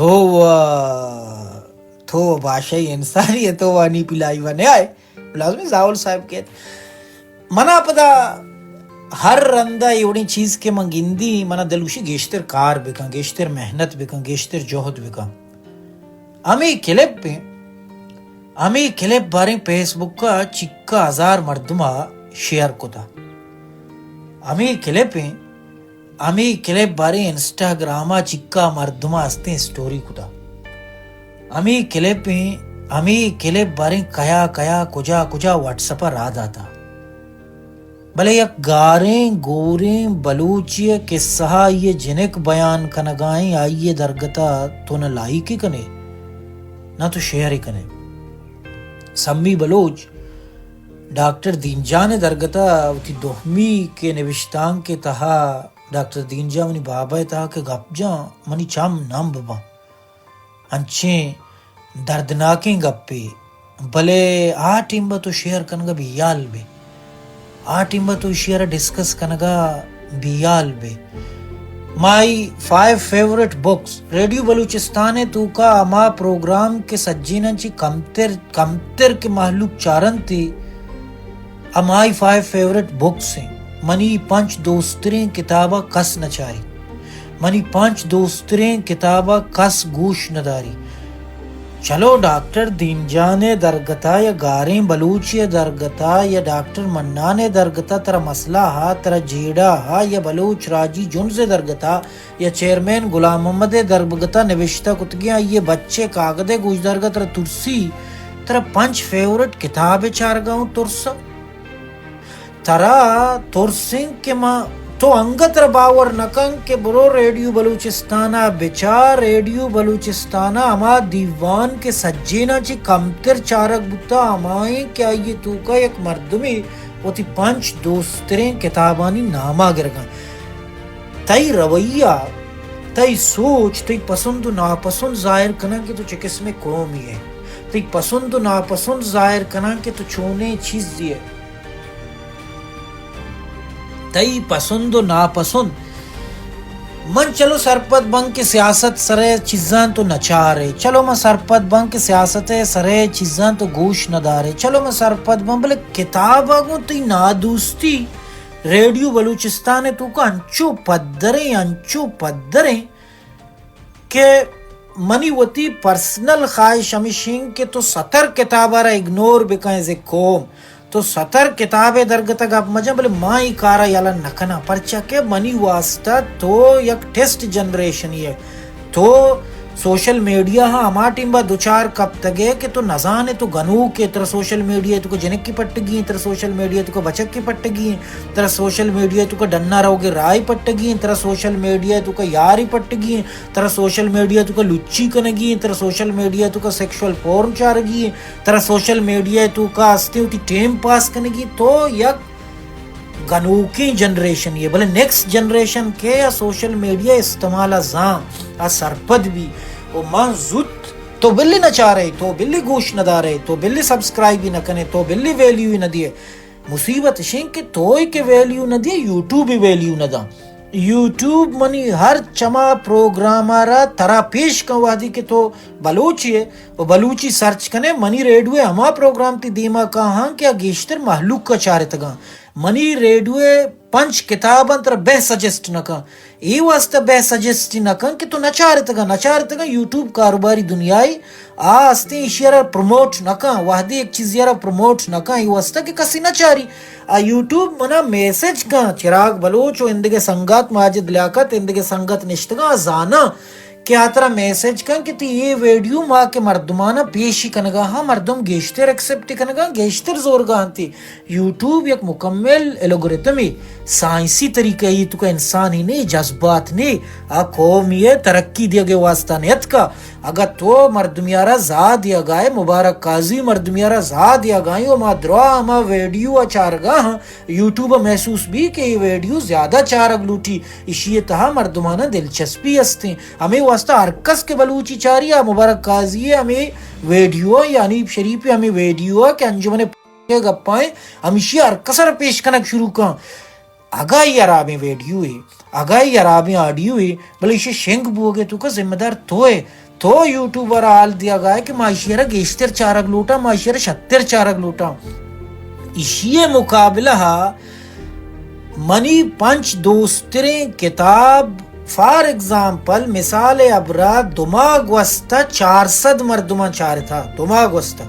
تو و، تو و باشای انسانی ہے، تو وانی پلائی و نیائے۔ لازمی زاول صاحب کہت۔ منا پدا ہر رندا ایوڑیں چیز کہ من گندی، منا دلوشی گیشتر کار بکن، گیشتر محنت بکن، گیشتر جہد بکن۔ ہمے کلپ ہیں، ہمے کلپ باریں فیس بک ء چکا ہزار مردم ء شیئر کتا۔ ہمے کلپ ہیں، ہمے کلپ باریں انسٹاگرام ء چکا مردم ء استیں سٹوری کتا۔ ہمے کلپ ہیں، ہمے کلپ باریں کیا کیا کجا کجا واٹس اپ ء راہ داتا۔ بلے یک گاریں گوریں بلوچے ء کسہ ء آئی ء جنک بیان کنگائیں، آئی ء درگت ء تو نہ لائک ء کنے، نہ تو شیئر ء کنے۔ سمی بلوچ ڈاکٹر دین جان ء درگت ء وتی دومی کہ نبشتانک ء تہا ڈاکٹر دین جان منی بابا ء تہا کہ گپ جان منی چم نم بباں۔ انچیں دردناکیں گپے، بلے آ ٹیم ء تو شیئر کنگ ء بیال بے، آ ٹیم ء تو ایشی ء را ڈسکس کنگ ء بیال بے۔ My five favourite books, radio Balochistan ء توکا ہما پروگرام کہ سجیناں چی کمتر، کمتر کہ مہلوک چارنتی، آ مائی فائیو فیورٹ بکس ہیں۔ منی پنچ دوستریں کتاباں کس نہ چاری۔ منی پنچ دوستریں کتاباں کس گوش نہ داری۔ چلو ڈاکٹر دین جان ء درگتا یا گاریں بلوچے ء درگتا یا ڈاکٹر منان ء درگتا ترا مسئلہ ہا، ترا جیڑہ ہا یا بلوچ راجی جنز ء درگتا یا چیئرمین غلام محمد ء درگتا نبشتہ کتگیں آئی ء بچے کاگد ء گوشدارگا ترا ترسی، ترا پنچ فیورٹ کتاب ء چارگا اوں ترسا۔ ترا ترسیں کہ ما، تو انگت را باور نہ کن کہ برو ریڈیو بلوچستان ء بچار، ریڈیو بلوچستان ء ہما دیوان کہ سجیناں چہ کمتر چارگ بوتا، ہمائیں کہ آئی ء توکا یک مردمے وتی پنچ دوستریں کتابانی ناما گرگاں۔ تئی رویہ، تئی سوچ، تئی پسند و ناپسند ظاہر کناں کہ تو چہ قسمیں قومی ئے۔ تئی پسند و ناپسند ظاہر کناں کہ تو چونیں چیزے ئے۔ تئی پسند و ناپسند۔ من چلو سرپد باں کہ سیاست سرے چیزاں تو نچارے، چلو من سرپد باں کہ سیاست سرے چیزاں تو گوش ندارے، چلو من سرپد باں، بلے کتاب ء گوں تئی نادوستی ریڈیو بلوچستان ء توکا انچو پدریں، انچو پدریں کہ منی وتی پرسنل خواہش ہمیش انت کہ تو ستر کتاب ء را اگنور بکن، از اے قوم تو ستر کتاب ء درگت ء گپ مجن، بلے ما اے کار ء یلہ نہ کناں، پرچا کہ منی واسطہ تو یک ٹیسٹ جنریشنے ئے۔ تو سوشل میڈیا ء ہما ٹیم ء دچار کپتگ ئے کہ تو نزان ئے تو گنوک ئے، ترا سوشل میڈیا ء توکا جنکے پٹگی انت، ترا سوشل میڈیا ء توکا بچکے پٹگی انت، ترا سوشل میڈیا ء توکا ڈنا روگ ء راہے پٹگی انت، ترا سوشل میڈیا ء توکا یارے پٹگی انت، ترا سوشل میڈیا ء توکا لچی کنگی انت، ترا سوشل میڈیا ء توکا سیکشوئل پورن چارگی انت، ترا سوشل میڈیا ء توکا ہستیں وتی ٹیم پاس کنگی، تو یک گنوکیں جنریشنے ئے، بلے نیکسٹ جنریشن کہ آ سوشل میڈیا استعمال ء زان، آ سرپد بی و من زوت، تو بلی نہ چارے، تو بلی گوش نہ دارے، تو بلی سبسکرائب نہ کنے، تو بلی ویلیو نہ دیے۔ مصیبت اش انت کہ تو ای کہ ویلیو نہ دیے، یوٹیوب ای ویلیو نہ داں۔ یوٹیوب منی ہر چما پروگرام ء را ترا پیش کن، وہدی کہ تو بلوچی ئے و بلوچی سرچ کنے، منی ریڈیو ء ہما پروگرام تی دیما کاہاں کہ آ گیشتر مہلوک ء چارتگاں۔ منی ریڈیو ء پنچ کتاباں ترا بہ سجسٹ نہ کن۔ اے واسطہ بہ سجسٹ نہ کن کہ تو نہ چارتگاں، نہ چارتگاں۔ یوٹیوب کاروباری دنیائے آ ہستیں، ایشی ء را پروموٹ نہ کن۔ وہدے یک چیزے ء را پروموٹ نہ کن، اے واسطہ کہ کسی نہ چاری۔ آ یوٹیوب منا میسج کن، چراگ بلوچ و اندگہ سنگت، ماجد لیاقت، اندگہ سنگت نشتگاں، آ زاناں کہ آ ترا میسج کن کہ تی اے ویڈیو ما کہ مردمانا پیشی کنگا ہاں، مردم گیشتر ایکسپٹ کنگا، گیشتر زورگا انتی۔ یوٹیوب یک مکمل الگوریتمے، سائنسی طریقہ ای، تو کہ انسانی نے، جذبات نے، آ قومی ء ترقی دیگ ء واسطہ نیتکا۔ اگاں تو مردمی ء را زاہ دیگائے، مبارک قاضی مردمی ء را زاہ دیگائیں و ما درا ہما ویڈیو ء چارگا ہاں، یوٹیوب ء محسوس بی کہ اے ویڈیو زیادہ چارگ لوٹی، اشی ء تہا مردماناں دلچسپی استیں۔ ہمے واسطہ ہر کس کہ بلوچی چاری آ مبارک قاضی ء ہمے ویڈیو ء یا حنیف شریف ء ہمے ویڈیو ء کہ انجمن ء گپائیں ہمیشی ء ہر کس ء را پیش کنگ شروع کن۔ اگاں اے ہرابیں ویڈیو ء، اگاں اے ہرابیں آڈیو ء، بلے ایشی شنگ بوگ ء توکا ذمہ دار تو ئے۔ تو یوٹیوب ءَ را حال دیگ ءَ ئے کہ ما ایشی ءَ را گیشتر چارگ لوٹاں، ما ایشی ءَ را شتر چارگ لوٹاں۔ ایشی ءِ مقابلہ ءَ منی پنچ دوستریں کتاب، فار ایگزامپل، مثال ءِ ہبرا، دو ماہ گوستہ چار سد مردماں چارتہ، دو ماہ گوستہ۔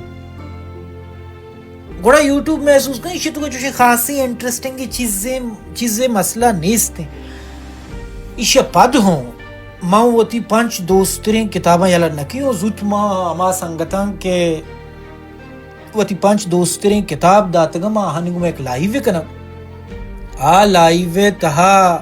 گڑا یوٹیوب محسوس کن، ایشی تو چوشیں خاصیں انٹرسٹنگ چیزیں، چیزیں مسئلہ نیست۔ ایشی پد ہوں من وتی پنچ دوستریں کتاباں یلہ نہ کیوں۔ زوت ما ہما سنگتاں کہ وتی پنچ دوستریں کتاب داتگاں، ما آہانی گوما یک لائیو کناں۔ آ لائیو تہا